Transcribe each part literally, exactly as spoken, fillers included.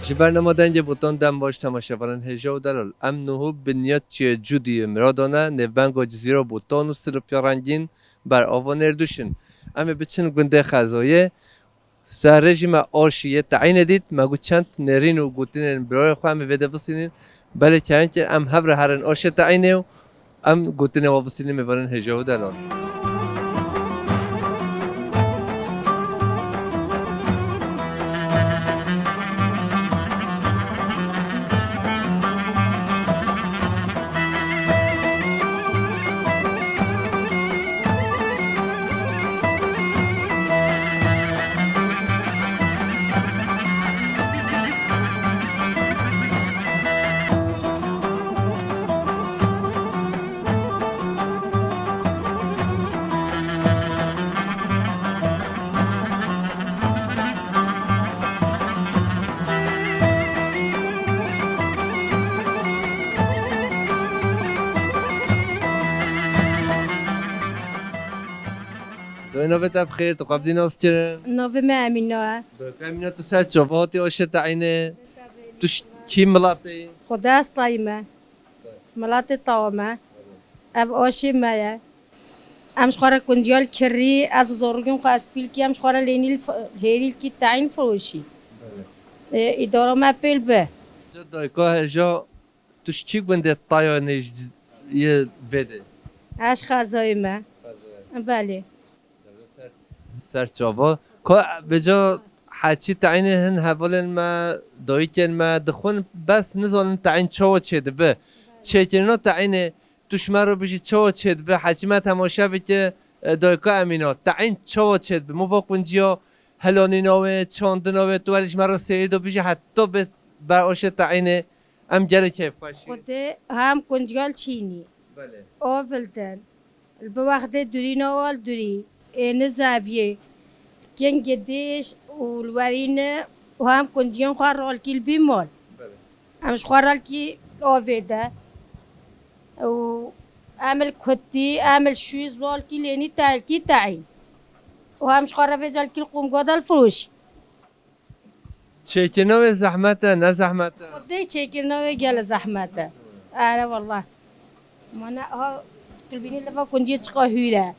Ji bernama Dengê Botan dem baş temaşevanên hêja û delal. Em niho bi niya çiyê Cudiyê Miradane nêvbenga Cizîra Botan û Silopya Rengîn ber ava Nêrdûş in. Em ê biçin gundê Xezayê. Serê jî me aşî yê teyînê dît. Me got çend nêrîn û gotinên birayê xwe em ê vê de bisînin. Belê kerem kir em hev re herin aşê teyînê û Em gotinê we bisînin mêvanên hêja û delal. Doyê navê te bi xêr, tu xwe bidî nas kirin? Navê me Emîne ye. Doyê Emîne, tu ser çava hatî aşê teyînê? Tu ş-, kî milatê yî? Xwedê ez tayî me. Milatê tawa me. Ev aşê me ye. Em ji xwe re kundiya li kirî, ez zorgin xwe ez pîl kî, em ji xwe re lênî li f-, hêrî li kî teyîn firoşî. Belê. Ê, îdara me pêl bi. Ca dayika hêja, tu ji kî gundê taya nêj yê vê de? Ez ji Xezayê me. Xezayê. Belê. Ser, ser çava. Ka vêca heçî teyînê hin hevalên me, dayikên me dixwin, bes nizanin teyîn çawa çêdibe. Çêkirina teyînê tu ji me re bijî çawa çêdibe, heçî me temaşe bike, e, dayika Emîna. Teyîn çawa çêdibe? Mova kunciya, hilanîna wê, çandina wê, tu werî ji me re sêrî de bijî heta bê ber aşê teyînê. Em gelê keyfxweş in. Xwedê hem kundiya li çînî. Belê. Ovildin. Li bi wextê durî nawa li durî. Ê nizeviyê. Kengê dêş û li werî ne û hem kundiyên xwe ralkî li bî mal. Belê. Em ji xwe ralkî li ovê de. Û em li kutî, em li şûyî zalkî lênî telkî teyîn. Û em ji xwe re vê celkî li qûmga de li firoşî. Çêkirina wê zehmet e, ne zehmet e? Xwedê çêkirina wê gele zehmet e. Ere wallah. Mana ha kulbînî li va kunciyê çiqa hûr e.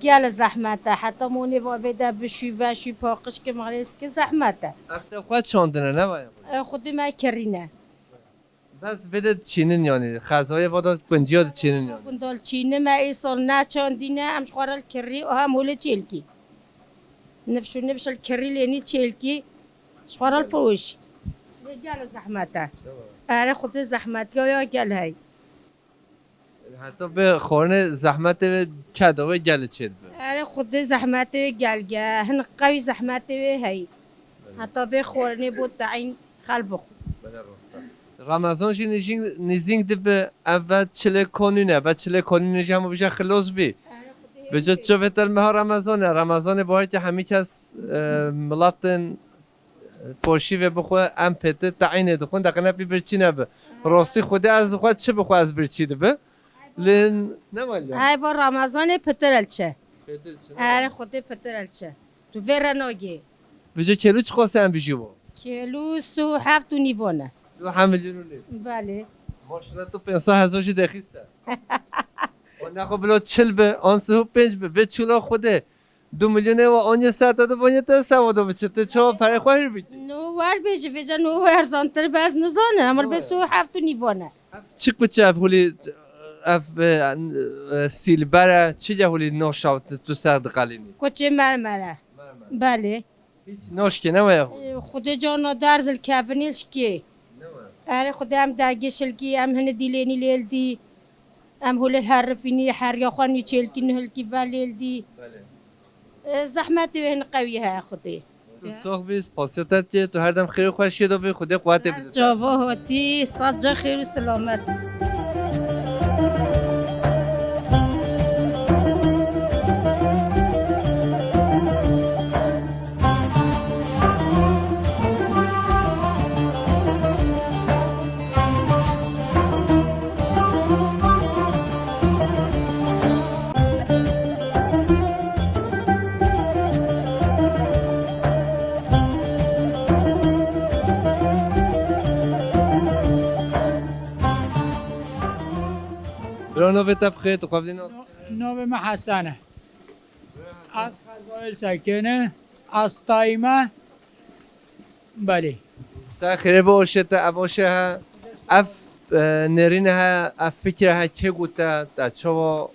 Gele zehmet e. Heta monê va vê de bişû, veşû, paqij ki, malêz ki zehmet e. Ev te xwe çandine, ne vaya? E, xwedê me kirîne. Bes vê de diçînin yanî. Xezayê vada kunciya diçînin yanî. Gundal çînime îsal ne çandîne, em ji xwe re li kirî, aha em holê çêlkî. Nifş û nifş li kirî lênî çêlkî, ji xwe re li poş. Lê gel zehmet e. Erê Xwedê zehmet ya, ya gel hey. Heta bê xwarinê zehmetê wê keda wê gelê çêdibe. Erê Xwedê zehmetê wê gel ge, hin qewî zehmetê wê hey. Heta bê xwarinê bo teyîn xel bixwe. Belê rast e. Ramazan jî nîjîng-, nîzîng dibe, ev ve çilê kanûn e, ve çilê kanûnê jî hemû bije xilos bî. Erê Xwedê. Bije çavê te li meha Ramazan e. Ramazanê bawer ke hemî kes, e, milatên, e, poşî vê bixwe, em pêtir teyînê dixwin, deqe ne pî birçî nebe. Rastî Xwedê ez xwe çi bixwe ez birçî dibe. Lê ne wele. Hey bo Ramazanê pitir el çe. Pêtir çi ne? Erê Xwedê pitir el çe. Tu vê re nagê. Vêca kêlû çiqas e em bijî bo? Kêlû sê û heft û nîv wan e. Sê û heft milyon û nîv. Belê. Maşallah tu pênc sed hezar jî dexî ser. O nexwe bila çil be, an sê û pênc be, vê çûla Xwedê. Du milyonê wa aniye ser te de baniye te sewa de biçe. Tu çawa perê xwe hîr bikî? No wer bêje, vêca no erzantir be ez nizanim. Emir be sê û heft û nîv wan e. Çi kuçe ev holî, ev, e, e, sîlber e, çi ye holî noşa tu ser diqelînî? Kuçê mermer e. Mermer. Belê. Hiç noşkê ne weye holî? E, Xwedê carna derz li kevinî li şikê. Ne we? Erê Xwedê em dergê şilkî, em hini dîlênî lêl dî. Em holê herifînî, her ya xwe nî çêlkî, nihilkî ve lêl dî. Belê. E, zehmetê wê hin qewî heye Xwedê. Tu sax bî, spasiya te dike, tu her dem xêr û xweşiyê de bî, Xwedê quwetê bide te. Çava hatî, sed ca xêr û selamet. Navê te bi xêr, tu xwe bidî nav. Navê me Hesen e. Ez Xezayê sekine. Ez tayî me. Belê. Ser xêrê bi oşê te, ev oşê he, ev, e, nêrîne he, ev fikre he, kê gote, te çawa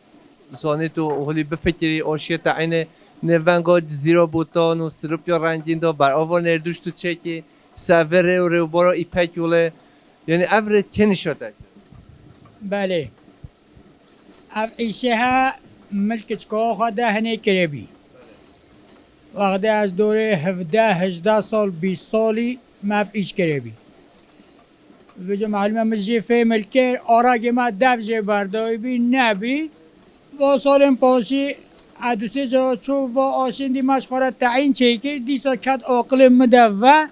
zanî tu holî bifikirî, oşê te eynê nêvenga zîra botan û sirupya rengîn da, ber ava nêrdûş tu çêkî, ser vê rê û rêwbara îpek yolê, yanî ev rê kê nîşa te kir? Belê. Ev îşê he min li kiçika xwe de hinê kiribî. Wextê ez dorê hevdeh hejdeh sal, bîst salî me ev îş kiribî. Vêca malûm e min jê fêm li kir, aragê me dev jê berdayî bî, nebî. Va salên paşî ez du sê cara çû, va aşîndî me ji xwe re teyîn çêkir, dîsa ket aqilê min de ve.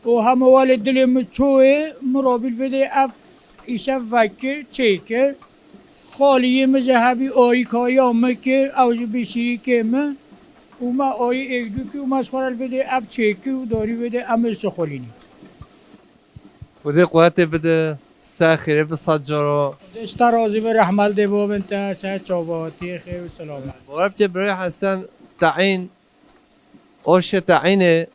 Û hema welê dilê min çoyê, min rabî li vê dê ev îşev vekir, çêkir. Xaliyê min jî hebî arîkariya min kir, ew jî bî şirîkê min. Û me arî êk du kir û me ji xwe re li vê dê ev çêkir û darî vê dê em ê şixulînî. Xwedê quwetê bide, ser xêrê bi sed cara. Xwedê ji te razî be, rehmet dê bo bin te, ser çavatiyê, xêr û selamet. Bawer bike birayê Hesen, teyîn, oşê teyînê,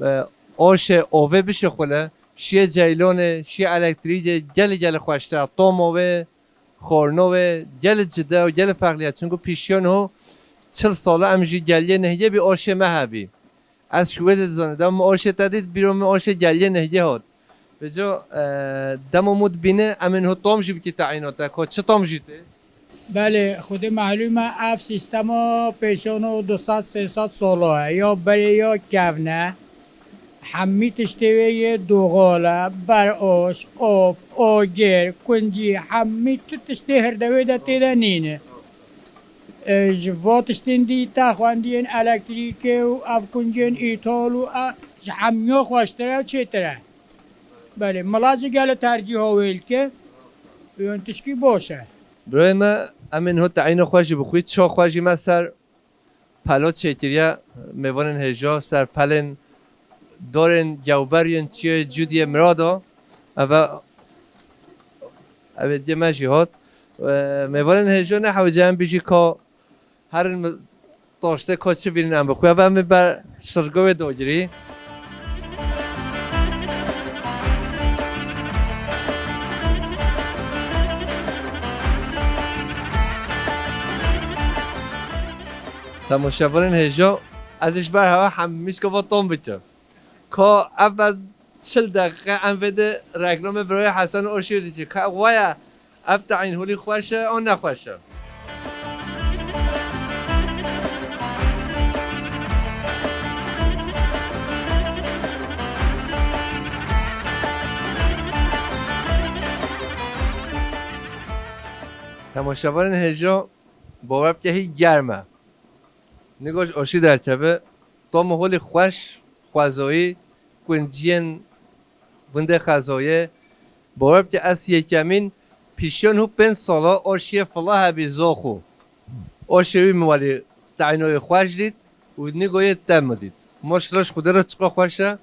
e, oşê ovê bişixule, şiyê ceylonê, şiyê elektrîkê, gelê gelê xweştir e. Toma wê, xorno wê, gelê cide û gelê ferqliye. Çunku pîşiyo niho çil sala em jî geliyê nehiyê bî oşê me hebî. Ez ji wê de dizanim. Dema min oşê te dît, bîro min oşê geliyê nehiyê hat. Vêca, e, dema min dibîne, em ê niho tom jî bikî teyîna te. Ka çi tom jî tê? Belê, xwedê mehlûm e, ev sîstema pêşano du sed sê sed sala ye, ya berê ya kevn e. Hemî tiştê wê yê doxal e, ber aş, av, agir, kuncî, hemî tu tiştê hirdewê de tê de nîne. E, ji va tiştên dî te xwendiyên elektrîkê û ev kuncên îthal û e, ji hemiya xweştir e û çêtir e. Belê, mila jî gelo tercîha wê dike. Yan tişkî baş e. Birayê me, em ê niho teyîna xwe jî bixwî, ça xwe jî me ser pelo çêkiriye, mêvanên hêja, ser pelên dorên gewber yên çiyê Cudiyê Mirado. Eve, eve diyê me jî hat. E, mêvanên hêja ne hewce em bijî ka Herin mi taştê ka çi bînin em bixwe. Ve em ê ber şirgo wê dogirî. Temaşevanên hêja, ez ê ji ber hewa hemî mişka va tom bikim. Ka ev ben çil deqîqe em vê de reklamê birayê Hesen û Oşî dikî. Ka waya ev tayîn holî xweş e an nexweş e? Temaşevanên hêja, bawer bike hî germ e. Nigo ji Oşî derkeve, tom û holî xweş, xwezoyî, kunciyên gundê Xezoyê. Bawer bike ez yekemîn pîşiyan hû pênc sala Oşiyê fila hebî zox û Oşê wî min welî teynoyê xweş dît û nigo yê te min dît. Maşallah ji Xwedê re çiqa xweş e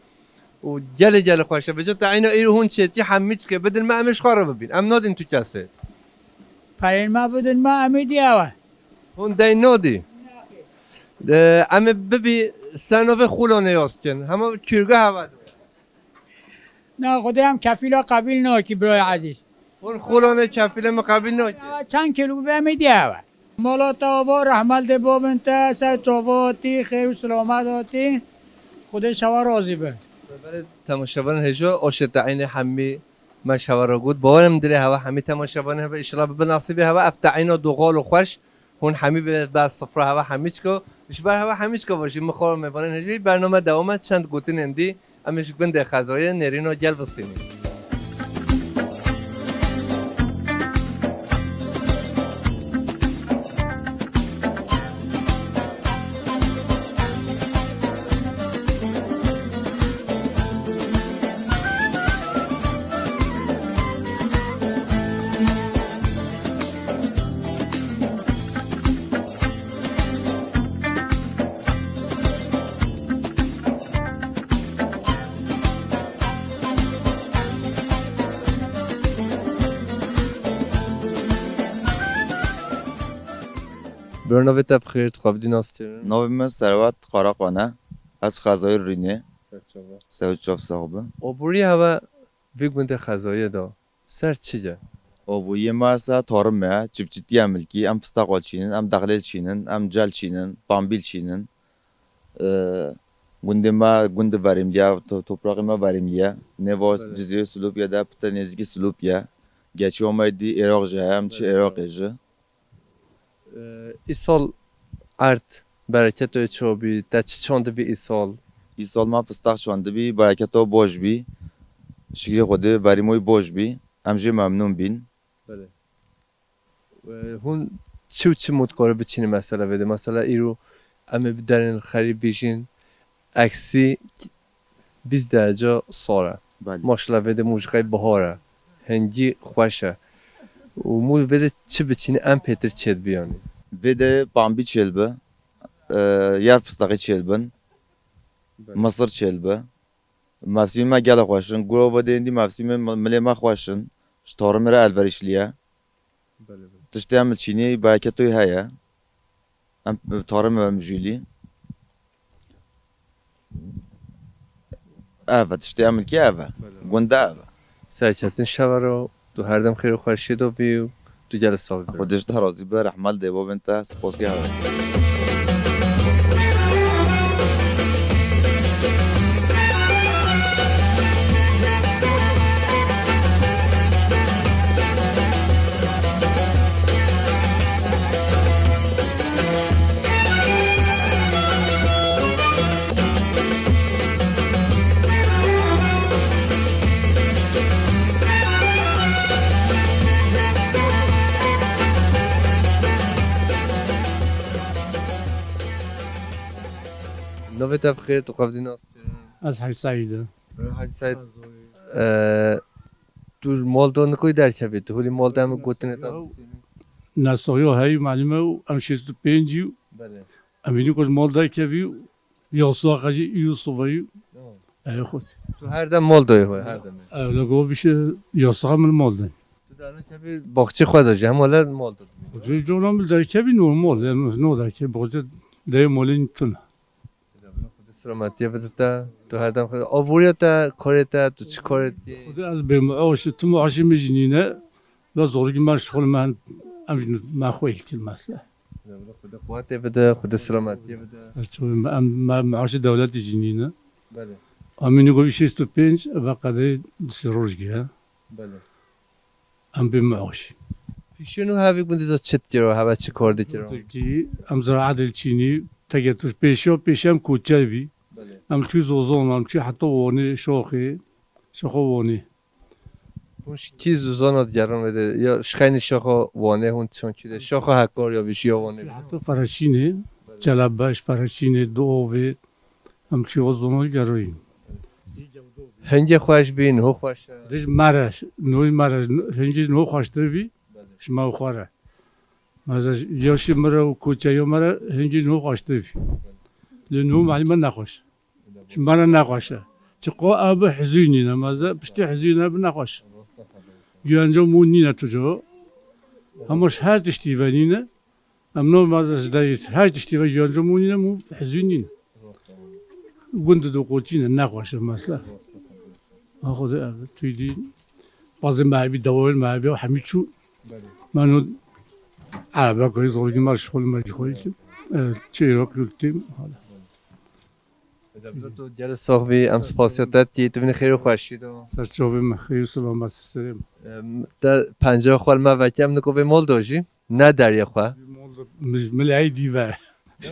û gelê gelê xweş e. Vêca teyna îro hûn çêtî hemî çike bidin me em ê ji xwe re bibîn. Em nadin tu kesê. Perên me bidin me em ê diyawe. Hûn dey nodî. De, em ê bibî ser novê xulonê yaz kin. Hema kûrga heva do. Na, Xwedê em kefîla qebîl nakî, birayê ezîz. Hûn xulonê kefîlê min qebîl nakî. Ya, çend kilo ve em ê diyawe. Mala te ava, rehmet dê babin te, ser çava hatî, xêr û silamet hatî. Xwedê şewa razî be. Belê, temaşevanên hêja, oşê teyînê hemî me şewa re got. Bawerim dilê hewa hemî temaşevanê hebe, înşallah bibe nasîbê hewa ev teyîna doxal û xweş. Hûn hemî bi, bi sifra hewa hemî çiko. Ji ber hewa hemî çiko ve jî min xwe mêvanên hêjî bername dewam e. Çend gotinên dî em ê ji gundê Xezoyê nêrîno gel bisînî. Navê te bi xêr, tu xwe bidî nas kirin? Navê min Serwet Karaxan e. Ez xezayê Rînê. Ser çava. Ser çav sax bi. Aborî heve vê gundê xezayê de ser çi ye? Aboriyê me ser tarim e, çiftçîtiye milkî, em fisteqa çînin, em dexlêl çînin, em cel çînin, pambîl çînin. Ee, gundê me gundê verîmlî ye, to-, topraqê me verîmlî ye. Nêva Belê. Cizîrê Silopiyê de pite nêzîkî Silopiyê. Geçiya me dî Iraq jî heye, em çi Belê. Iraqê jî. Ee, îsal erd bereketê çi bî, te çi çandibî îsal? Îsal me fistaq çandibî, bereketa baş bî. Şikrê Xwedê, verîmoyî baş bî. Em jê memnûn bîn. Belê. Ee, hûn çi û çi mû dikare biçînin mesela vê de? Mesela îro em ê bi derên xerîb bijîn, eksî bîst derece sar e. Belê. Maşallah vê de mûjîqey bihar e. Hingî xweş e. Û mû vê de çi biçînin em pêtir çêdibî yanî? Vê de pambî çêl bi, e, yer fistaqî çêl bin, Belê. Misir çêl bi. Mevsîmê me gelek xweş in. Gura vê de êndî mevsîmê mi-, milê me xweş in. Ji tarimê re elverîşlî ye. Belê, belê. Tiştê em li çînî bereketê wî heye. Em tarimê em jûlî. Ev e, tiştê em li kê ev e. Belê. Gund e ev e. Serketin şevero, tu her dem xêr û xweşiyê de bî û tu gelek sax bî. Xwedê ji te razî be, rehmet dê babên te, spasiya hev e. Navê te bi xêr, tu xwe bidî nas kirin? Ez Hecî Seîd im. Hecî Seîd, e, tu ji mal de nikoyî derkevî, tu holî mal de em gotinê te Yo. Nesoyo heyî malûm e û em şêst û pênc û Belê. Em vînî ku ji mal derkevî û yasa xwe jî îro sobayî. Tamam. Ey xwe. Tu her dem mal doyê xwe, her dem. Ew, le go bişe yasa min mal de. Tu dernekevî baxçê xwe de jî, hema le mal de. Xwedê cona min derkevî normal, yani no derkevî baxçe de malên tune. Xwedê selametiyê bide te. Tu her dem xwe, aboriya te, karê te, tu çi karê dikî? Xwedê ez bê maaş, tu maaşê min jî nîne. La zorgî me şixul me, em jî me xwe îl kir mesela. Xwedê quwetê bide, Xwedê selametiyê bide. Ez çi em, me maaşê dewletê jî nîne. Belê. Amînî got şêst û pênc, ve qedê du sê roj giye. Belê. Em bê maaş. Pîşên û hevî gundî de çi dikiro, heve çi kar dikiro? Gundekî, em ziraet li çînî, teke tu pêşiya pêşî em koçer bî. Belê. Em çû Zozan, em çû heta Wanê, Şoxê, Şoxo Wanê. Hûn ji kî Zozana digerin vê de? Ya ji xeynî Şoxo Wanê hûn çon kî de? Şoxo Hekar ya bî, ji ya Wanê bî? Heta Fereşînê, Belê. Çelebeş, Fereşînê, Duovê, Em çi o zaman geroyî. Hingê xweş bî, niho xweş e. Dij mere, noy mere, hingê niho xweştir bî, Belê. Ji me û xwe re. Mesela yaşê me re û koçeya me re hingê niho xweştir bî. Lê niho malî me nexweş. Ji me re nexweş e. Çiqo ev bi hizûnî ne, meze piştî hizûn e bi nexweş. Güvence mû nîne tu co. Hema ji her tiştî ve nîne. Em no meze ji derî her tiştî ve güvence mû nîne, mû hizûn nîne. Gund do qoçî ne, nexweş e mesela. Ha, Xwedê ev, tu dî bazê me hebî, dewayên me hebî, hemî çû. Belê. Me no erebe koyî zorgî me şixul me jî xweyî kim. E, çêro kultîm, hala. Eda, tu gelek sax bî, em spasiya te dikî, tu binî xêr û xweşî de. Ser çavê me, xêr û selamet, serê me. Em, te penceya xwe li me vekî, em niko vê mal de jî. Ne derya xwe. Min, min ey dî ve.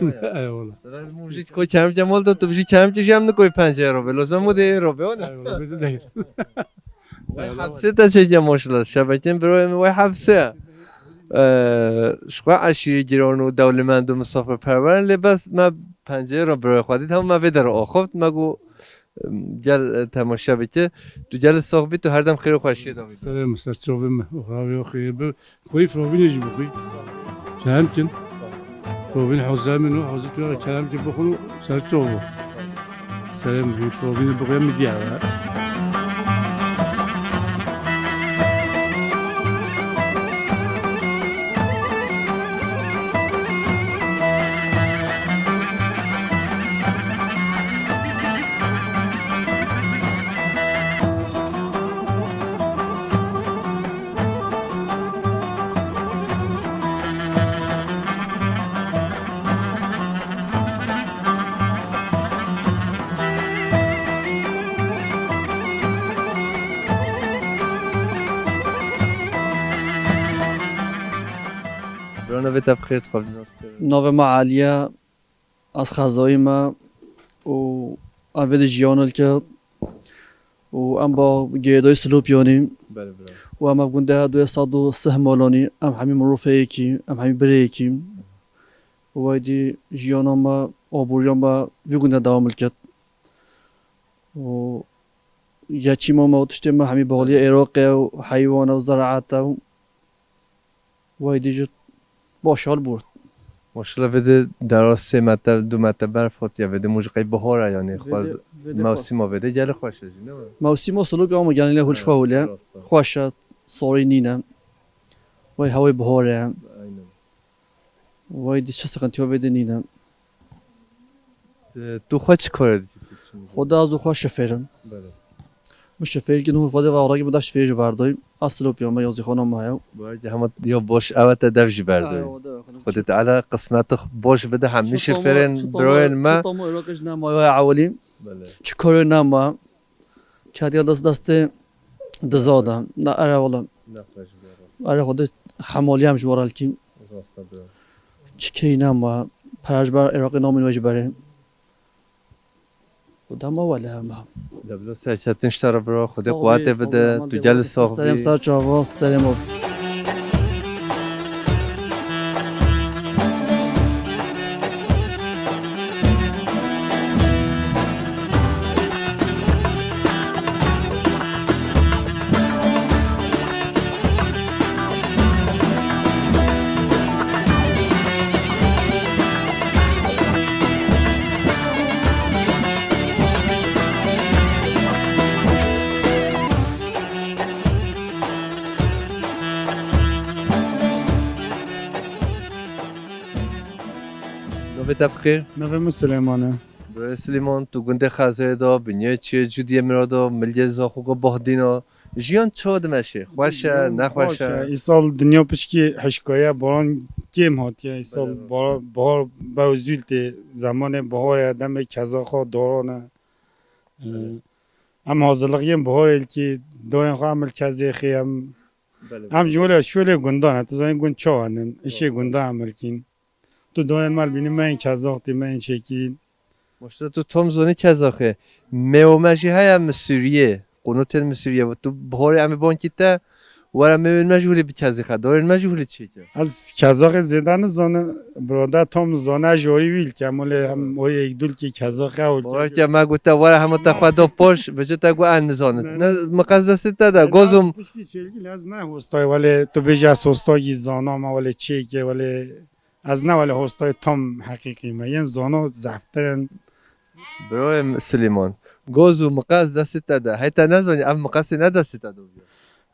Ya, ya. Eyvallah. Sera mûjî ko kerem ke mal de, tu bijî kerem ke jî em nikoyî pencerê ro be. Lozme mû de ro be, o ne? Eyvallah, bir de değil. Vay hepsê te çêke maşallah. Şebekên birayê min vay hepsê. Ee, ji xwe eşîrî giran û dewlemend û misafirperwer in, lê bes me pencerê ro birayê xwe dît, hema me vê dera axaft, me got, Gel, e, temaşe bike. Tu gelek sax bî, tu her dem xêr û xweşiyê de bî. Serê min, ser çavê min. Û ravê xêr bi. Xwî firovînê jî bixwî. Kerem kin. Firovîn hozê min û hozê tu kerem kin bixwin û ser çavo. Serê min, firovînê bixwî min diya ve. Navê te bi xêr, dixwazim nas kirin. Navê me Elî ye, ez xezayî me û em vê de jiyan li ke û em ba girêdayî Silopyanî Belê bira. Û em ev gund e du sed û sih malanî, em hemî mirofê yekî, em hemî birê yekî. Û weydî jiyana me, aboriya me vî gund e dewam li ket. Û geçîma me û tiştê me hemî baliyê Iraqê û heywan e û zeraet e û weydî jî baş hal bûr. Maşallah vê de dera sê metre, du metre berf hatiye, vê de mûjî qey bihar e, yanî Vê xwaz de, vê de xwaz. Mewsîma vê de gelek xweş e jî, ne? Mewsîma Silopya ama genelî hûn ji xwe hûle. Rast e. Xweş e, sarî nîne. Wey hewê bihar e. Aynen. Wey dî çi sıkıntıya vê de nîne. E, tu xwe çi kare dikî tu çi? Xwe de ez û xwe şofêr im. Belê. Min şofêr kir, hûn xwe de ve aragî min de şofêr jî berdayî. Ez Silopya me, yazîxana me heye. Bu arada hema ya boş eve te dev jî berdayî. Ayo, de, Xwedê Teala qismetê boş bide hemî şofêrên birayên me. Çi tama Iraqê jî nema ya ewilî. Belê. Çi karê nema. Kediya dest destê diza de. Na, ere wala. Nexweş be, rast. Ere xwe de hemaliye em ji wara likî. Rast e, bira. Çi kirî nema. Pere ji ber Iraqê namîn we ji berê. Xweda ma wele hema. Deblo serketin ji te re bira. Xwedê quwetê bide. Tu gel sax bî. Serem ser çava, serem ol. Navê te bi xêr? Navê min Silêman e. Birayê Silêman, tu gundê Xezayê de, binyayê çiyê Cudiyê Mirado, miliyê Zaxoka Bahdîna. Jiyan çawa dimeşe? Xweş e, Jiyan nexweş e? Xweş e. Îsal dinya pişkî hişkaye, baran kêm hatiye. Îsal Belê, rast e. Bahar, bahar bew zûl tê. Zemanê baharê demê kezaxa daran e. Ee, Belê. Em hazirlixiyên baharê kî dorên xwe em li kezê xê em. Belê, Em belê. Ji wele şolê gundan e. Tu zanî gund çawa nin? Îşê Rast. Gundan em li kîn. Tu dorên me li bînî me yên kezax tê, me yên çêkî. Maşallah tu tam zanî kezaxê. Mêwa me jî heye Misûriyê. Qunûtên Misûriyê. Tu biharê em ê bankî te were mêwên me jî hûlî bi kezîxe. Dorên me jî hûlî çêke. Ez kezaxê zêde nizanim. Birada tam zane, ez ji orî wî li kem. Wele em orî yek dû li kî kezaxê ew Bawer ke me gote were hema te xwe do poş, bi ji te got en nizanim. Ne. Ne, miqes destê te de, Ne, gozum. Pişkî çêlkî lez ne hostayê, wele tu bêjî ez hostagî zanam, wele çêke, wele Ez ne wele hostayê tam heqîqî me. Yên zano zeftir in. Birayê Silêman. Goz û miqas destê te de. Hey te nezanî, ev miqasê ne destê te de bûye?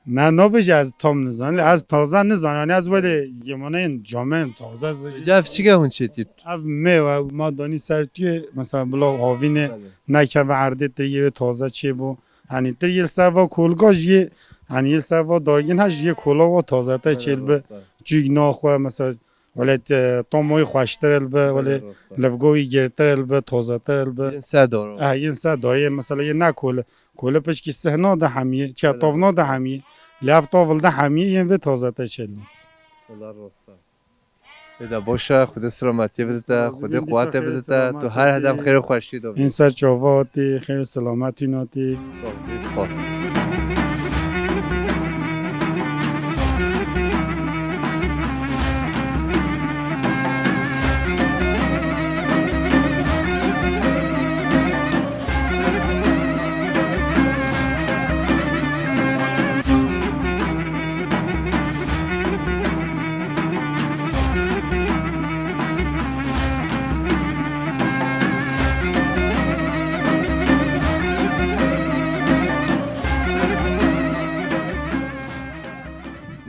Ne, nabêje ez tam nizanî. Ez taze nizanî. Yanî ez wele yemaneyên cameyên taze zi- Ji ev çi ge hûn çêtî? Ev mêwe, ma danî ser tuyê, mesela bila havînê Belê. Nekeve erdê te yê wê taze çêbû. Yanî tir yê ser va kolga jiyê, yanî yê ser va dargîn ha jiyê kola wa taze te Belê, çêl bi. Rast e. Çîk naxwe, mesela Wele, e, tomoyî xweştir el bi, wele Rast e. Livgo wî girtir el bi, tozetir el bi. Yên ser dor. Eh, yên ser dor, yên mesela yên ne kole. Kole pişkî sihna de hemî, çiya Evet. Tavna de hemî, lev tavil de hemî, yên vê tozete çêl. Wela rast e. Êda boş e, Xwedê selametiyê bide te, Xwedê quwetê bide te, tu her hedem xêr û xweşî de bî. În ser çava hatî, xêr û selametî hatî. Spas.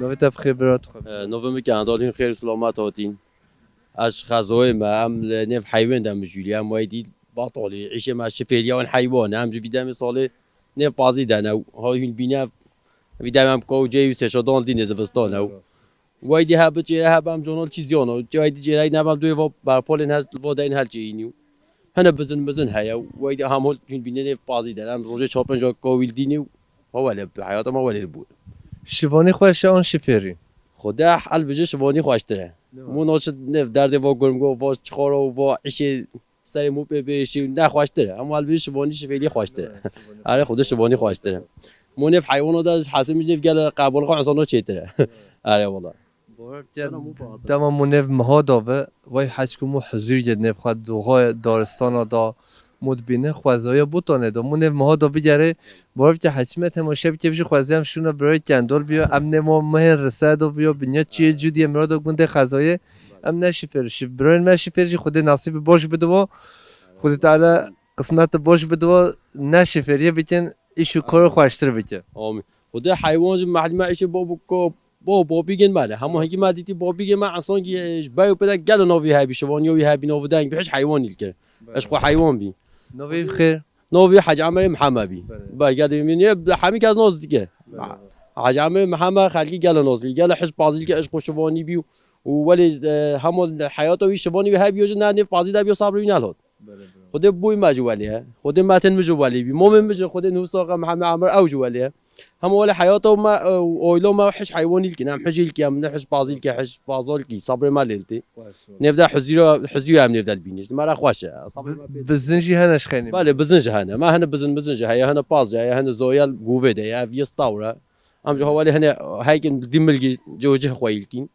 Navê te bi xêr bira, tu xwe. E, navê min Kendal, hûn xêr û selamet hatîn. Ez ji Xezoyê me, em li nêv heywên de mijûlî, em wey dî batalî, îşê me şifêliya wan heywan e, em ji vî demê salê nêv pazî de ne, ha hûn bîne, vî demê em ka û cê û sêşadan dî nê zivistan e. Wey dî heb çêre heb em canol çî ziyano. Wey dî çêrek nebe em duyê va berpolên hel, va deyên hel çêyînî. Hene bizin bizin heye. Wey dî hem hol hûn bînenê pazî der. Em rojê çapin ja kawîl dînî. Ma wele bi heyata ma wele bû. Şivanî xweş e an şifêrî? Xuda hel bije şivanî xweştir e. Mû naşit nev derdê va gurmgo, va çixara û va îşê serê mû pê bêşî nexweştir e. Hemû helbî şivanî şifêlî xweştir e. Erê, xwedê şivanî xweştir e. Mû nev heywana da ji hesê min ji nev gel qebolxa insana çêtir e. Erê wala. Dema mû nev miha da bi, vay heçku mû huzur ged nev xwe doxa daristana da mû dibîne xwezaya botane da. Mû nev miha da bigere, bawer bike heçime temaşe bike, bijî xwezayem şûna birayê kendol biyo, em nêma mihên risa da biyo, binya çiyê cudiyê mirada gundê xezayê, em neşifêr, şif-, birayên me şifêr jî Xwedê nasîbî baş bidiwa, Xwedê Teala qismeti baş bidiwa, neşifêriyê bikin, îş û kar xweştir bike. Amîn. Xwedê heywan ji mehlî me îşê bo biko, bo bobîgên me ne. Hemû hingî me dîtî bobîgên me, insan ki ji ber û pê de gelo navî hebî, şivaniya wî hebî, navî deng bî, hiç heywan nîl kir. Belê. Eşqo heywan bî. Navê xêr? Navî Hecî Emerê Mihemed bî. Belê. Be, gelê min ye, hemî kes nas dike. Belê. Hecî Emerê Mihemed xelkî gelo nas dike. Gelo hiç pazîl ke eşqo şivanî bî û, û welê, e, hema heyata wî şivanî wî hebî, yo ji ne nêv pazî de bîyo, sabrê wî nelhat. Belê, belê. Xwedê bûy me ji welê ye. Xwedê metin min ji welê bî. Momên min ji Xwedê nû saqa Mihemed Emer ew ji welê ye. Hema welê heyata me, e, û oyla me hiç heywanî lkin. Em hicî lkin, em ne hiç pazî lkin, hiç pazal ki. Sabrê me lê ltê. Xweş olsun. Nêv de huzîra, huzîra em nêv de dibînin. Ji me re xweş e. Sabrê me pê. Bizin jî hene ji xeynî. Belê, bizin jî hene. Me hene bizin, bizin jî heye, hene paz jî heye, hene zoyel guvê de ye, ev yê stawre. Em ji hewalê hene heykin dî milgî cihcih xwe ilkin.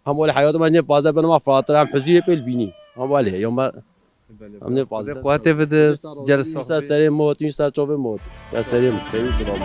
Em wele heyata me ne paze ben ma fratir, em huzîrê pêl bînî. Em wele, ya me, em ne paze. Xwedê quwetê bide, gel sax bî. Ser serê mot, ser çavê mot. Ser serê mot, selamet.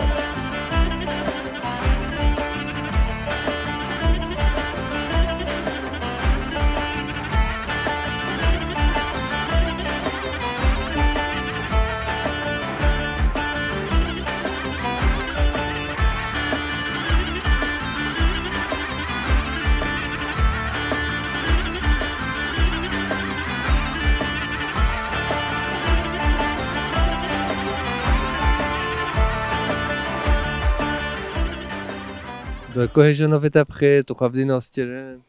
Dayko hêja navê te bi xêr, tu xwe bidî naskirin.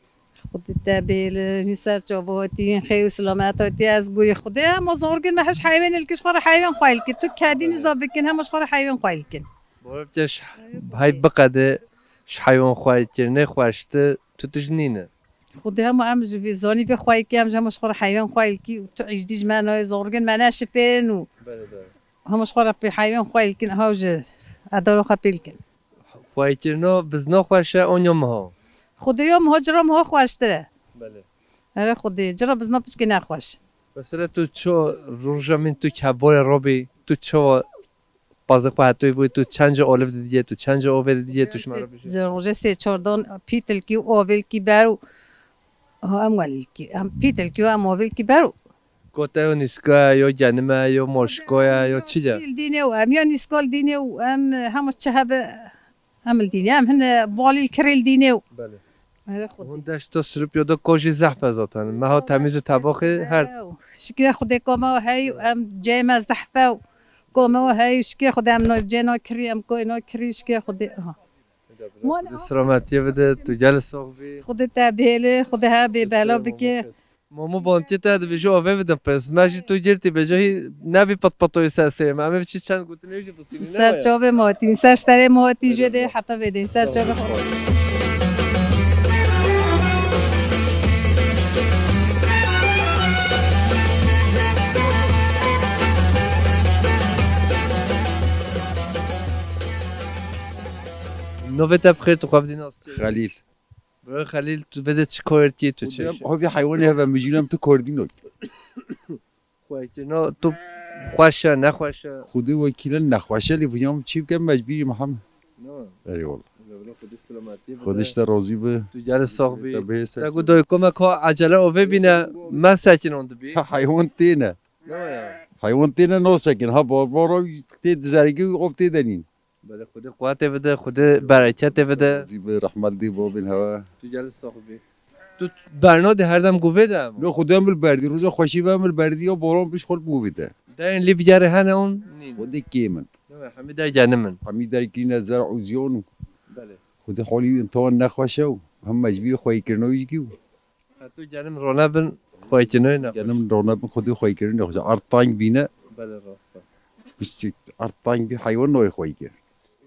Xwedê te bêle, hîn ser çava hatî, hîn xêr û silamet hatî, ez gurî Xwedê, hema zorgin me hiç heywen ilkin, ji xwe re heywen xwe ilkin. Tu kedî nîza bikin, hema ji xwe re heywen xwe ilkin. Bawer bike ji hey biqede, ji heywan xwe ilkirinê xweştir, tu tij nîne. Xwedê hema em ji vî zanî vê xwe ilkî, em ji hema ji xwe re heywan xwe ilkî û tu îjdî ji me nayê, zorgin me neşifêrin û hema ji xwe re pê heywan xwe ilkin, ew ji edara xwe pê ilkin. Xweyîkirina bizna xweş e an ya miha? Xwedê ya miha cira miha xweştir e. Belê. Here Xwedê, cira bizna piçkê nexweş. Mesela tu ço roja min tu kebarê rabî, tu çawa pazê xwe hetoyî bûyî, tu çend ca oliv didiyê, tu çend ca ovê didiyê, tu ji me re bijî. Rojê sê çar dan pîtilkî û ovilkî ber û ha em welilkî, em pîtilkî û em ovilkî ber û Kote yo nîska ye, yo genim e, yo moşko ye, yo çi ye? Pîl dînê û em ya nîskal dînê û em hema çi hebe em li dînê, em hine balî kirê li dînê û. Belê. Here Xwedê. Hûn deşto sirupyo do ko jî zehf e zaten. Meha temîz û tebaxê her. Ew, şikire Xwedê ka me hey û em cê me zehf e û ka me hey û şikire Xwedê em no cê no kirî, em koyê no kirî, şikire Xwedê. Aha. Xwedê selametiyê bide, tu gel sax bî. Xwedê te bihêle, Xwedê her bê bela bike. Momo bantiyê te dibêje avê bide pis. Me jî tu girtî bêje hî nebî patpatoyê ser serê me. Em ê biçî çend gotinê jî bisînî. Ser çavê me hatî, ser serê me hatî, ji wê dê heta vê dê. Ser çavê xwe. Navê te bi xêr, tu xwe bidî nas. Xelîl. Bira Xelîl, tu vêde çi kor dikî, tu çi? Xwedê em havî heywanê heve mijûl em tu kor dîno. Xwekirina tu xweş e, nexweş e? Xwedê wekîle nexweş e, lê vijam çi bikem mecbûrî Mihemed. Erê wala. Xwedê selametiyê bide. Xwedê ji te razî be. Tu gelî sax bî. Te bihêse. Te got dayko me ka ecele ovê bîne, me sekinan dibî. Heywan têne. Ne ya? Heywan têne nasekin. Ha barbara tê dizergî û ov tê denîn. Belê, Xwedê quwetê bide, Xwedê bereketê bide. Razî be, rehmet dê babên hewe. Tu gelî sax bî. Tu bernadî her dem govê de em? No, Xwedê em li berdî, roja xweşî ve em li berdî ya baran biş xwe li govê de. Derên lî bigerê hene on? Nîn. Xwedê kêm in. Hemî der genim in. Hemî der kirîne zer û ziyan û. Belê. Xwedê halî intawan nexweş e û hem mecbûrî xweyîkirina wî jî û. Heto genim rone bin, xweyîkirinê ne. Genim rone bin, xwedî xweyîkirinê ne xweş. Erd teng bîne. Belê, rast e. Piştî erd teng bî, heywan nayê xweyîkir.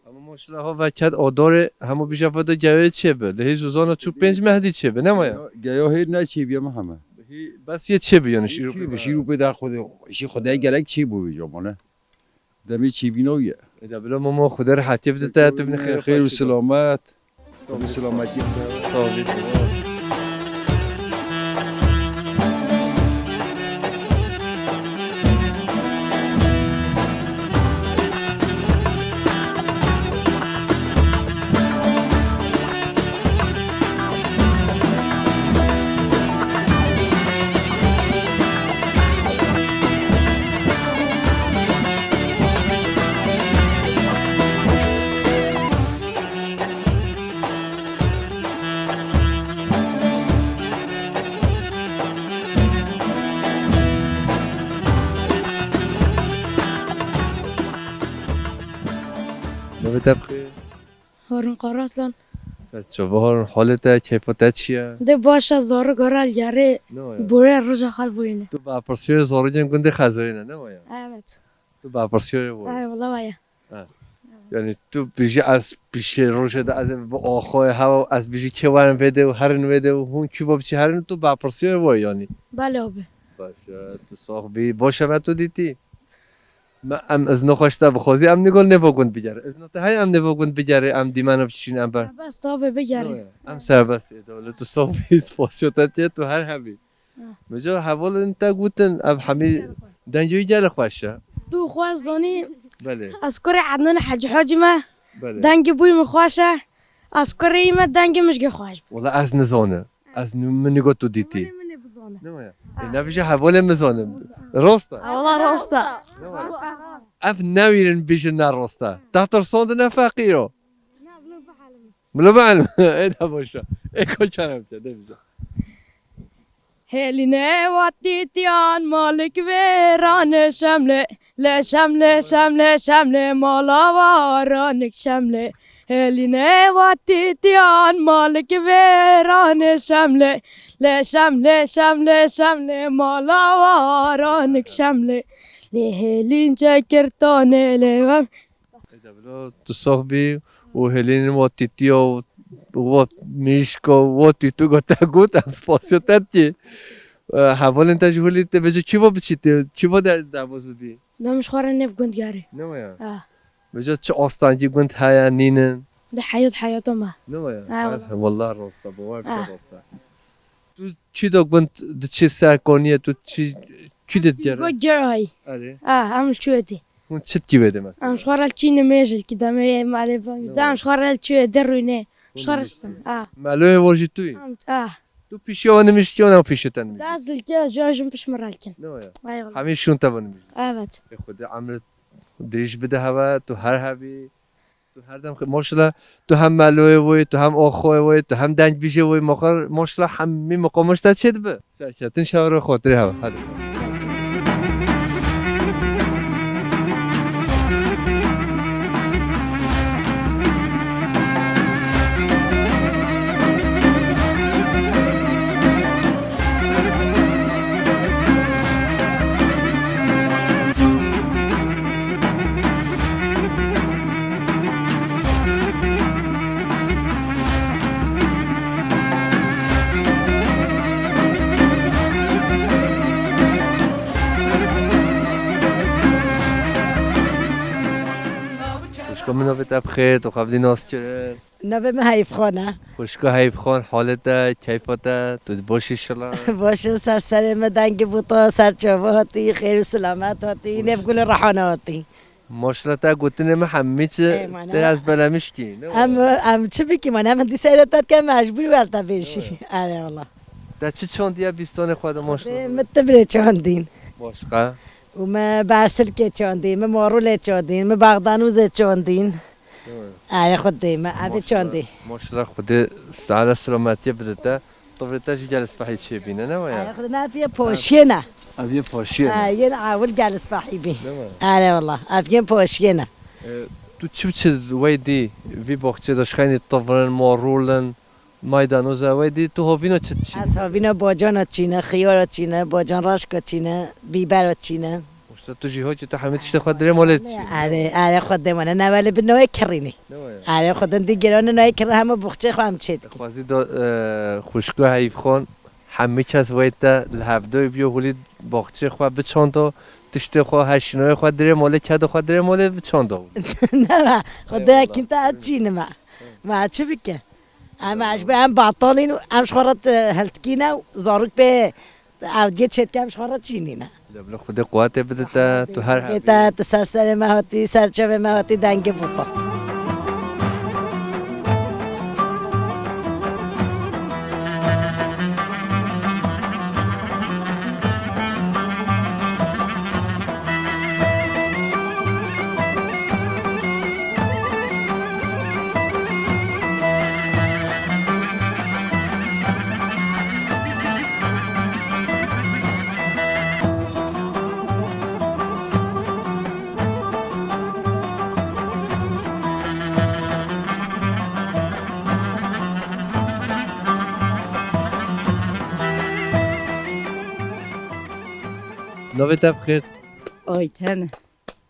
Ama Maşallah, ho veket o dorê hemû bîja ve de geyê çê bi. Li hêz û zana çû pênc mehdî çê bi, ne waya? Geyo hêr ne çê biye Mihemed. Hî bes yê çê bi, yani şîrûpê Çê bi, şîrûpê de xwedê, şî xwedê gerek çê bû vêca mane. Demê çêbîna wî ye. Eda bila mama, Xwedê rehetiyê bide te, tu binî xêr û Xêr û xweşî de. Selamet. Xwedê selametiyê bide. Sağ ol. Navê te bi xêr? Harun Karasan. Ser çava Harun, halê te, keyfa te çi ye? De baş e, zarok gora li gerê. Ne ya? Bore roja xal boyne. Tu berpirsiyarê zarokên gundê Xezoyê ne, ne waya? Evet. Tu berpirsiyarê wayî. Ay, wala waya. Ha. Yani tu bijî ez pişê rojê de ez bi axayê hewa ez bijî kê werin vê de û herin vê de û hûn kû biçî herin, tu berpirsiyarê wayî yani. Bale abi. Baş e, tu sax bî. Baş e, me tu dîtî. Me em izno xweş te bixwazî, em nigol nêvo gund bigere. Izno te heye em nêvo gund bigere, em dîmeno biçîn em ber. Serbest abi bigere. Em serbest ê dewlet, tu sax bî, spasiya te tê, tu her hebî. Ah. Meca hevalên te gotin, ev hemî dengê wî gelek xweş e. Tu xwe zanî, Belê. Ez kurê Ednan Hecî Hacî me, Belê. Dengê bûyî min xweş e. Ez kurê wî me, dengê min jî xweş bû. Wala ez nizanim. Ez nu-, min nigot tu dîtî. Hevalê min ê bizane. Ne waya? Ha. Ê, ne bijî hevalê min zanim. Rost e. Wala rost e. Ne waya? Ev newîrin bijî ne rost e. Te tirsandine feqîro. Ne, bilo bihelim. Bilo bihelim. Ê de boşa. Ê koçanım te de bijî. Hêlînê watîtiyan malik vêranê şemlê, lê şemlê, şemlê, şemlê, mala waranik şemlê. Hêlînê watîtiyan malik vêranê şemlê, lê şemlê, şemlê, şemlê, mala waranik şemlê. Lê hêlîn çekirtanê lê vem. Eda bilo, tu sax bî û hêlînên wa tîtiya û wa mîşka û wa tîtu gote got, em spasiya te dikî. E, hevalên te ji holî te bêje çi va biçî te, çi va der derbaz bibî? Nam ji xwe re nêv gund yarê. Ne waya? Ah. Bêje çi astengî gund heye, nînin? Di heyat heyata me. Ne waya? Ha, Her- wala. Wallah rost e, bawer bike Ha. rost e. Tu çi de gund diçî ser koniyê, tu çi, çi de digere? Go geray. Erê. Ah, em çi wê dî? Hûn çi dikî wê de mesela? Em ji xwe re çî nimêj li ki demê malê bang. Ne De em waya? ji xwe re çi wê de rûnê. Hûn Ji xwe re nimêj ştin. Ah. Meloyê wo jî tu yî? Em, ah. Tu pişiya we nimîj dikin, ew pişiya te nimîj dikin? Da zilke, jo jim piş min re dikin. Ne waya? Ay wala. Hemî şûn te ve nimîj dikin? Evet. Ê Xwedê emrê dirêj bide hewe, tu her hebî. Tu her dem xwe, maşallah, tu hem meloyê wê, tu hem axayê wê, tu hem dengbîjê wê, maxar, maşallah, hemî miqamaj te çê dibe. Serketin şewre xatirê hev. Hadi. Xwişka min, navê te bi xêr, tu xwe bi dî nas kirin. Navê min Heyfxan e. Xwişka Heyfxan, halê te, keyfa te, tu baş î şila? Baş î, ser serê me dengê bû te, ser çava hatî, xêr û selamet hatî, nêv gulê rehana hatî. Maşallah, te gotinê min hemî çi, Ê, mane. Te ez belemişkî, ne Em, wala? Em çi bikî, mane, em hindî seyre te dike, mecbûr wer te bêjî. Evet. Erê wala. Te çi çandiye bîstanê xwe de, maşallah? Ê, min tibrê çandîn. Başka? Û me bersirkê çandîn, me marûlê çandîn, me baxdanûzê çandîn. Değil mi? Erê Xwedê me, evê Maşallah, çandî. Maşallah, Xwedê sehre selametiyê bide te. Tivrê te jî gel spehî çêbîne, ne waya? Erê Xwedê ne, ev yê poşiyê ne. Ev yê poşiyê ne. Erê, yên ewil gel spehî bî. Değil mi? Erê wala, ev yên poşiyê ne. E, tu çi çi wey dî vî baxçê de şixeynî tivrin, marûlin? Maydanoza wey dî, tu hovîna çi diçînî? Ez hovîna bocana çîne, xiyara çîne, bocan raşka çîne, bîbera çîne. Usta tu jî hokî tu hemî tiştê xwe dirê malê diçînî. Erê, erê Xwedê mane, ne welê bi noyê kirînî. Ne wê? Erê, xwedin dî giran nayê kir hemû boxçê xwe em çê dikin. Xwezî do, e, xwişko Heyîfxan, hemî kes wê te li hevdoyê biyo holî boxçê xwe biçando, tiştê xwe, heşînoyê xwe dirê molê, kedo xwe dirê molê biçando. Nema, xwedê Eyvallah. Ekin te ez çînime. Ma çi bike? Em, ez ji ber em batalîn û em ji xwe re te hiltikîne û zarok pê ew diye çêtkem ji xwe re çînîne. Bila Xwedê quwetê bide te, tu her hebî. Bê te, tu ser serê me hatî, ser çavê me hatî, dengê bûta. Navê te bi xêr? Ayten.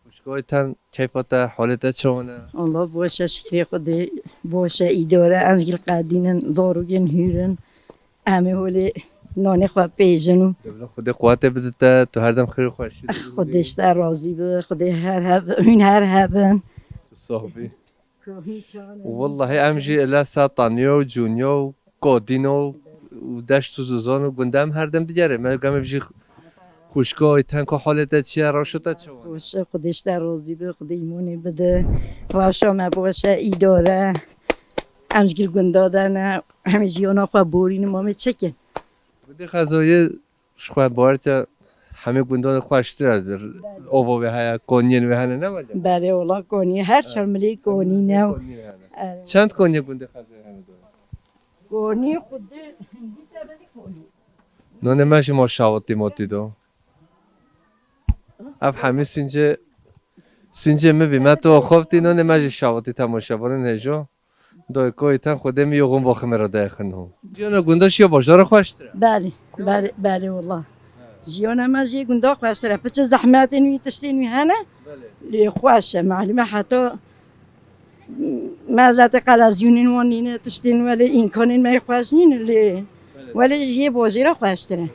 Xwişko Ayten, keyfa te, halê te çawan e? Allah baş e, şikrê Xwedê baş e, îdare, em jî li qedîn in, zarokên hûr in. Em ê holê nanê xwe pêjin û Bila Xwedê quwetê bide te, tu her dem xêr û xweşî de Xwedê ji te razî be, Xwedê her heb, hûn her hebin. Tu sax bî. Wellahî em jî ele Setaniya û Cûniya û Kadîna û, û deşt û zizan û gundê em her dem digerê. Me gem jî xwişka Ayten, ku halê te çi ye, rewşa te çawa? Baş e, Xwedê ji te razî be, Xwedê îmanê bide. Rewşa me baş e, îdare. Em ji gil gunda de ne, em ê jiyana xwe borînin, ma em ê çi kin? Gundê Xezayê Ji xwe bawer te hemî gundan xweştir e, ova wê heye, koniyên wê hene, ne wele? Belê, wela konî, her çar milê konî ne. Konî hene. Evet. Çend koniyê gundê Xezayê hene do? Konî xwe de hindî te belê konî. Nonê me jî ma şawitî motî do. Ev hemî sincê, sincê min bî. Me tu axaftî, nonê me jî şawitî temaşevanên hêjo. Dayê Ayten, Xwedê min yoxin baximê re daye xin ho. Jiyana gunda şiya bajara xweştir e? Belê, belê, belê wela. Jiyana me jê gunda xweştir e. Piçe zehmetên wî, tiştên wî hene. Belê. Lê xweş e, malum e heta me zate qelezyonên wan nîne, tiştên welê îmkanên me yê xweş nîne lê Belê. Welê jiyê bajêra xweştir e.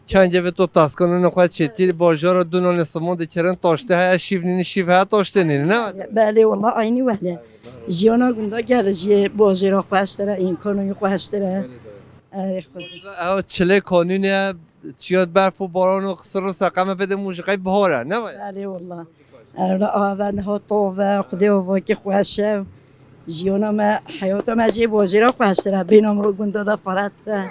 Kengê vê to taskanên xwe çêtî, bajara du nanê simon dikirin, taştê heye, şîv nînî, şîv heye, taştê nînî, ne? Belê, wela eynî wele. Jiyana gunda gelê jiyê bajêra xweştir e, îmkano yî xweştir e. Erê xwe. Ew çilê kanûnê, çiya berf û baran û xisir û seqeme vê de mûjiqey bihar e, ne waya? Belê, wela. Erê, wela, ava niha tov e, Xwedê avakî xweş e. Jiyana me, heyata me jê bajêra xweştir e, bêna min ro gunda de firet e.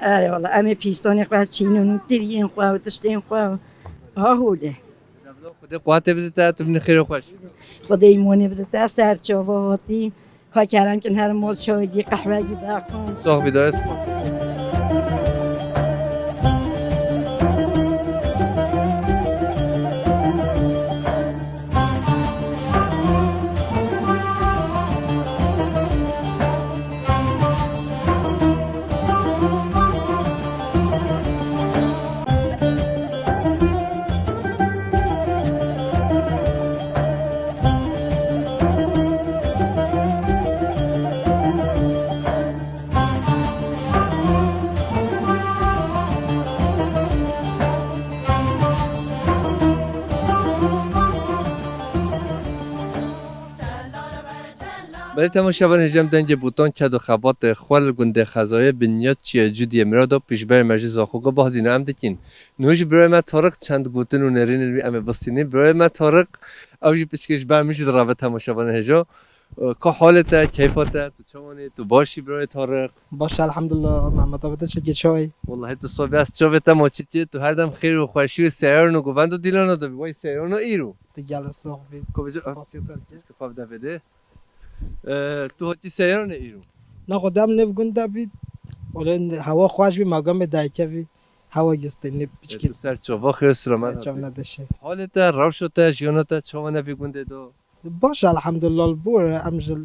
Erê wela, em ê pîstanê xwe çînin û tiriyên xwe û tiştên xwe û ha hole. Xwedê quwetê bide te, tu binî xêr û xweş. Xwedê îmonê bide te, ser çava hatî. Ka kerem kin her mal çawekî, qehwekî daxin. Sax bî dayê, spas. Belê temaşevan, hêjem dengê Bûtan ked û xebatê xwe li gundê Xezayê Binyat Çiyê Cudiyê Mirado pîşberê me jî Zaxoka Bahdîna em dikîn. Niho jî birayê me Tariq çend gotin û nêrînên wî em ê bistînin. Birayê me Tariq, ew jî piçkê ji ber min jî direve temaşevanê hêja. Ka halê te, keyfa te, tu çawan î, tu baş î birayê Tariq? Baş, elhamdulillah, Mehmet abi, te çekê çay. Wallahî tu sabî ez çavê te ma çikê, tu her dem xêr û xweşî û seyaran û govend û dîlana de bî, wey seyarana îro. Te gelin sax bî. Ko bêje, Spasiya te dike. Xwe bide vêde. E, tu hatî seyaranê îro? Na xwe dem nêv gund de bî. Ole hewa xweş bî, ma gamê dayke bî. Hewa gistê ne E, piçkî. Tu ser çava xêr siramet Çav hatî. Nedeşe. Halê te, rewşa te, jiyana te çawa ne vî gundê do? Baş, elhamdulillah, li bor em ji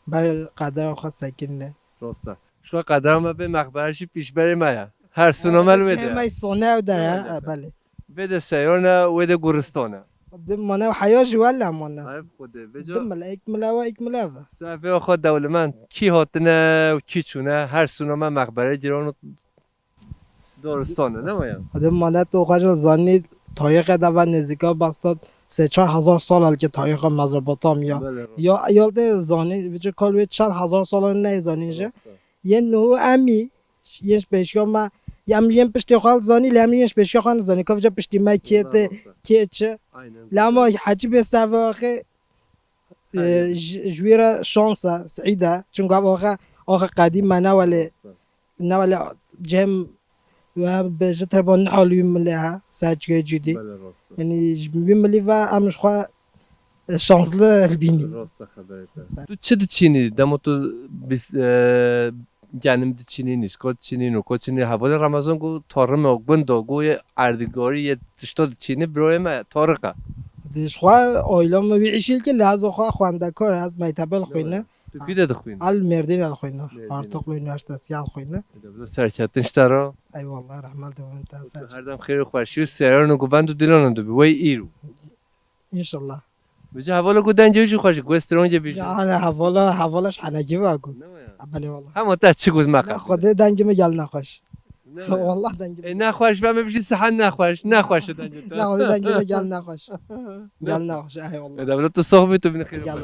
ber qedera xwe sekinine. Rast e. Şuxa qedera me bê mexbere jî pîşberê me ye. Her suna me li wê de. Hemay sone ew der, Evet, ha, evet. Belê. Vê de seyran e, wê de guristan e. Di mane û heya jî wele mane. Hayf Xwedê. Vêca Di mile, ek mile ve, ek mile ve. Sefê xwe dewlemend. Kî hatine û kî çûne, her sûna me mexbere giran û doristan e, ne waya? Di mane tu xwe jî zanî, tarîxê de ve nêzîka basta sê çar hezar sal el ki tarîxa Mezopotamya. Belê, rast. Ya, ya te zanî, vîçi kal wê çar hezar sal ne zanî jî. Rast e. Yên nuhû em î, yên ji pêşiya me, em yên piştê xwe zanî, lê em yên ji pêşiya xwe nizanî. Ka vêca piştî me kê tê, kê çi. Aynen. Lê ama hecî bê ser ve axê, e, ji, ji wî re şans e, siîd e. Çunka ev axe, axe qedîm me ne welê, ne welê cem ve bi ji treba niha li wî milê he, ser çikê cûdî. Belê, rast e. Yanî ji wî milî ve em ji xwe şanslı hilbînî. Rast e xeberê te. Tu çi diçînî? Dema tu bîs-, e, genim diçînî, nîsko diçînî, nûko diçînî. Hevalê Remezan got, tarime, gundo, got, yê erdigarî, yê tişta diçînî, birayê me, tariq e. Di ji xwe aîla min wî îşîl ki, lê ez xwe xwendekar, ez mektebe dixwîne. Tu pî de dixwînî? El Mêrdîn el xwîne. Mêrdîn. Artuklu Üniversitesi el xwîne. Ede bila serketin ji te re. Eyvallah, rehmet de bin te ser. Her dem xêr û xweşî û seyran û guvend û dilan û dibi. Wey îro. İnşallah. Vêca hevala ku dengê wî jî xweş e, ku ez strongê bîjim. Ya, hele hevala, hevala ji henekî ve ku. Ne ya? Ha, belê wallah. Hema te çi got me qe. Xwedê dengê min gel nexweş. Ne ya? Wallah dengê min. Ê, nexweş be, me bijî sihen nexweş. Nexweş e dengê te. Ne, xwedê dengê min gel nexweş. Gel nexweş, ey wallah. Ê, de bila tu sox bî, tu bînî xêr. Gel.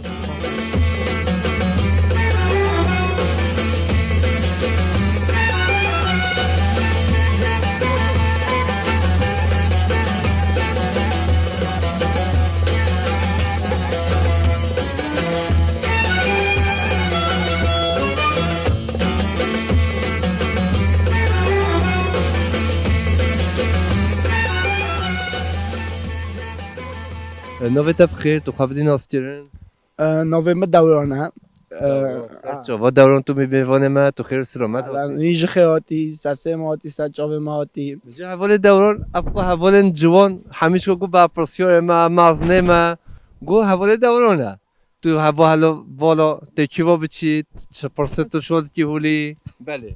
Navê te bi xêr, tu xwe bidî naskirin. E, navê min Dewran e. E, Dewran, ser çava Dewran, tu mêvanê me, tu xêr û selamet hatî. Wî ji xêr hatî, ser sê me hatî, ser çavê me hatî. Ji hevalê Dewran, ev xwe hevalên ciwan, hemî çiko ku berpirsiyarê me, meznê me, ku hevalê Dewran e. Tu heva helo vala tê kî va biçî, çi pirsê tu şo dikî holî? Belê.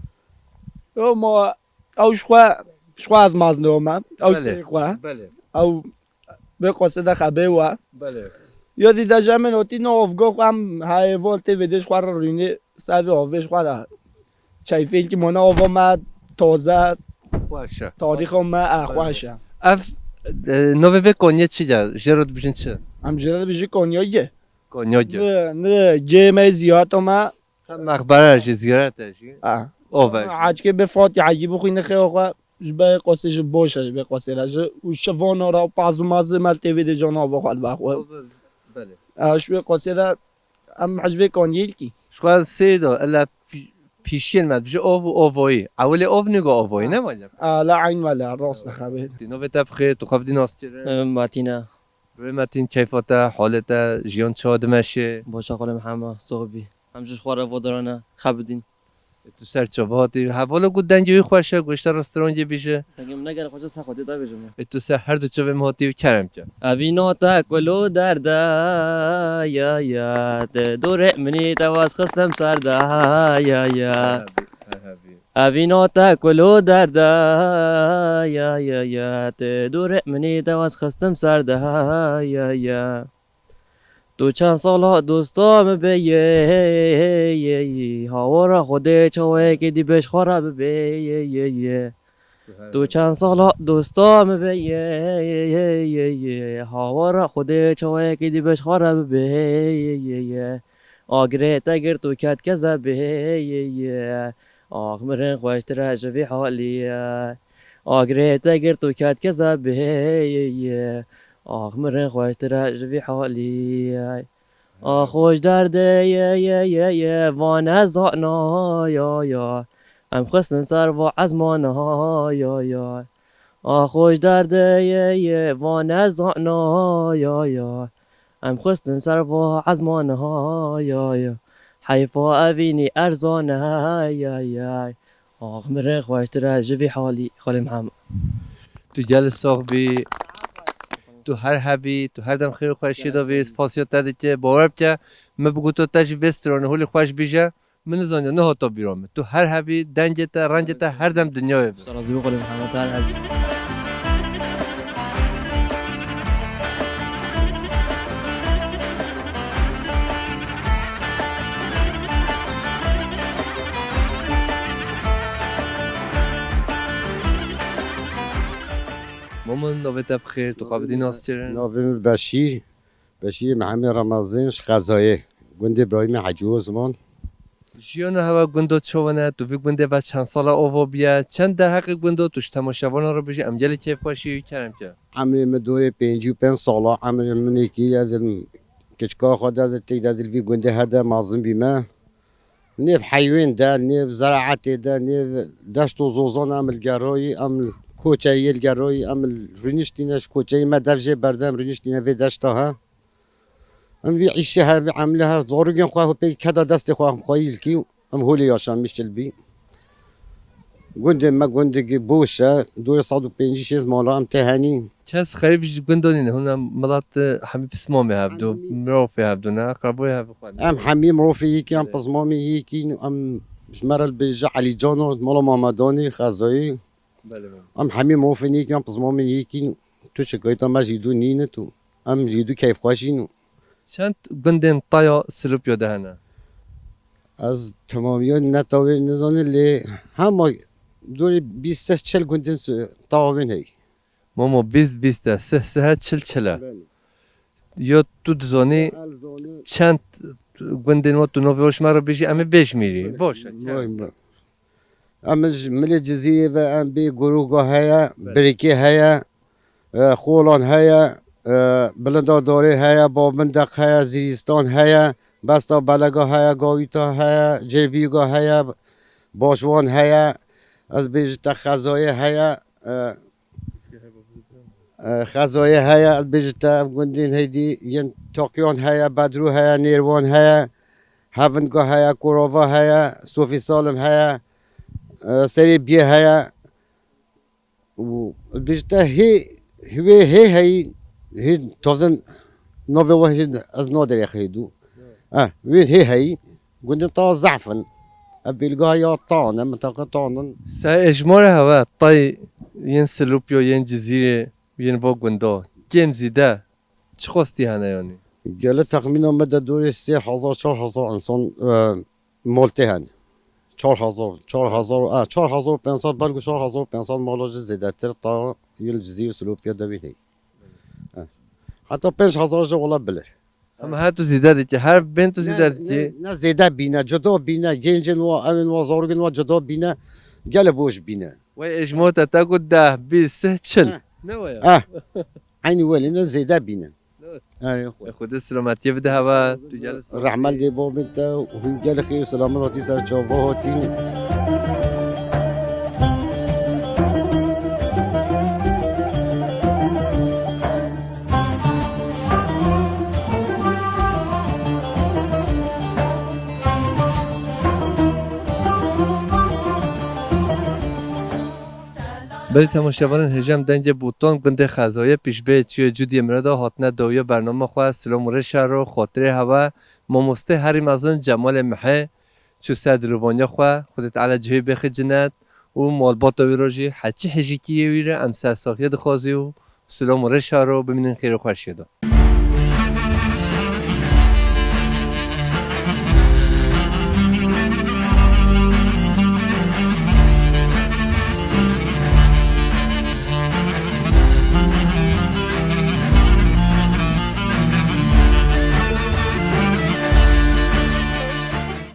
Yo, ma, ew ji xwe, ji xwe ez meznê me, ew Belê. Sê xwe. Belê. Ew Vê qasê de xebê we. Belê. Ya dî de ji em ên otî ne ovgo xwe em heyê vol tê vê dê ji xwe re rûnê ser vê ovê ji xwe re. Çeyfêl ki mona ova me taze. Xweş e. Tarîxa me, e, Belê. Xweş e. Ev, e, navê vê konyê çi ye? Jê re dibêjin çi? Em jê re dibêjin konyoge. Konyoge. Ne, ne, cê me ziyat ome. Hem mexbere jî, ziyarete jî. Ha. Ove jî. Hacikê bê Fatîhekî bixwîne xêwa xwe, ji bê qasê ji boş e, ji bê qasê re ji û şivana re û paz û mazê me li têvê de can ava xwe li ba xwe. Ove, belê. Ha, ji wê qasê re em hej vê kaniyê kî. Ji xwe sê de, ele pî-, pîşiyên me dibêje ov û ovoyî. Ewilê ov nîgo ovoyî, ne wele? Ha, la eyn wele, rast dixebê. Tî navê te bi xêr, tu xwe bidî nas kirin. Em Matîne. Rê Metîn, keyfa te, halê te, jiyan çawa dimeşê? Boşa xwe lê Mihemed, sox bî. Em ji xwe re vodarane, xebidîn. E, tu ser çava hatî. Hevala ku dengê wî xweş e, ku ji te restorangê bîje. Dengê min ne gelek xweş e, ser xwedê de bêjim. E, tu ser her du çavê min hatî û kerem ke. Evîna te kul û derde, ya, ya, te dûrê minî te waz xistim ser de, ya, ya. Her hebî, her hebî. Evîna te kul û derde, ya, ya, ya, te dûrê minî te waz xistim ser de, ya, ya. Tu çend sala dosta min bê, ye, ye, ye, hawara Xwedê çawayekê dî bêj xwe re bibê, ye, ye, ye. Tu çend sala dosta min bê, ye, ye, ye, ye, hawara Xwedê çawayekê dî bêj xwe re bibê, ye, ye, ye. Agirê te girt û ket keze bê, ye, ye. Ax mirin xweştir e ji vî halî ye. Agirê te girt û ket keze bê, ye, ye. Ax mirin xweştir e ji vî halî ye. Ax xweş derdê ye, ye, ye, ye, va nezana, ya, ya. Em xistin ser va ezmana, ya, ya. Ax xweş derdê ye, ye, va nezana, ya, ya. Em xistin ser va ezmana, ya, ya. Heyfa evînî erzan e, ya, ya. Ax mirin xweştir e ji vî halî, Xalê Mihemed. Tu gelî sax bî. Tu her hebî, tu her dem xêr û xweşiyê de bî. Spasiya te dike. Bawer bike, me bi goto te jî vê stranê holê xweş bîje. Min nizaniya, nehata bîra min. Tu her hebî, dengê te, rengê te her dem dinyayê be. Razî bû, Xalê Mihemed, her hebî. Momo, navê te bi xêr, tu xwe bidî naskirin? Navê min Beşîr. Beşîrê Mihemê Remezên ji Xezayê. Gundê Birayîmê Hecî Osman. Jiyana hewa gundo çawa ne? Tu vî gundê ve çend sala ava bûye? Çend derheqê gundo tu ji temaşevanan re bijî, em gelê kêfxweşî kerem ke. Emrê min dorê pêncî û pênc sala, emrê min yekî, ez im kiçka xwe de, ez têk de, ez li vî gundê hede mezin bîme. Nêv heywên de, nêv zeraetê de, nêv deşt û zozan em li gerayî, em li koçeriyê li gerayî, em li rûniştîne ji koçeyê me dev jê berde, em rûniştîne vê deşta he. Em vî îşê he, vî emlê he, zarokên xwe pê keda destê xwe em xweyî li kî, em holê yaşamîş li bî. Gundê me gundekî boş e, dorê sed û pêncî şêst mala em tê henî. Kes xerîb ji gundo nîne, hûn em milet, e, hemî pismamê hevdu, hemî mirovê hevdu ne, eqreboyê hev xwe ne. Em hemî mirovê yekî, em, belê, pismamê yekî, em ji me re li bêje Elîcano, mala Mamedanê, Xezayê. Belê, belê. Em hemî mirovên yekî, em pismamên yekî, tu çi kayta me jî dû nîne tu. Em jî dû keyfxweşîn. Çend gundên taya Silopya de hene? Ez temamiya neta wê nizanim lê hema dorê bîst seh çil gundên s-, taya wê heye. Momo, bîst bîst e, sih sih e, çil çil e. Belê. Ya tu dizanî, ez zanim, çend gundên wa tu navê wa ji me re bijî, em ê bêjmîrî. Belê. Baş e, vay kerem. Em ji milê Cizîrê ve em bê Guruga heye, belê, Birikê heye, e, Xolan heye, e, Bilinda Dorê heye, Babindeq heye, Zîristan heye, Besta Belega heye, Gawîta heye, Cirbîga heye, Başwan heye, ez bêjim te Xezayê heye, e, e, Xezayê heye, ez bêjim te ev gundên heydî yên Toqyan heye, Bedrû heye, Nêrwan heye, Hevinga heye, Korava heye, Sofî Salim heye, e, Serê Biyê heye. Û bêjte hê, wê hê heyî, hê tazin navê we hê ez nadirêxî dû. Eh, wê hê heyî, gundên ta zehf in. Ev bêlga ya tan e, mintaka tan in. Se ejmara hewe tay yên Silopya, yên Cizîrê, yên va gunda. Kêm zîde. Çi xwestî hene yanî? Gele texmîna me de dorê sê hezar, çar hezar insan, e, mal tê hene. Çar hezar, çar hezar, e, çar hezar û pênc sed, belkû çar hezar û pênc sed mala jî zêdetir ta yên li Cizîr û Silopya de wî heye. E. Heta pênc hezar jî wela bilir. Em her tu zêde dikî, her bên tu zêde dikî. Ne, ne, ne zêde bîne, cuda bîne, gencên wa, ewên wa, zarokên wa cuda bîne, gele boş bîne. Wey ejmota te got deh, bîst, sih, çil. Heh. Ne waya? Heh. Eynî welî ne zêde bîne. Evet. Erê xwe. E, Xwedê selametiyê bide hewa, tu gel selametiyê. Rehmet dê babên te, hûn gel xêr û selamet hatî ser çava hatî. Belê temaşevanên hêja em dengê Botan gundê Xezayê pîşbê çiyê Cudiyê Mirada hatine dawiya bernama xwe. Silam û rêşa ro, xatirê hewe, mamostê herî mezin Cemalê Mihê çû ser dilovaniya xwe, Xwedê Teala cihê bêxî cinet û malbata wî re jî heçî hêjîkiyê wî re em sersaxiyê dixwazî û silam û rêşa ro bimînin xêr û xweşiyê de.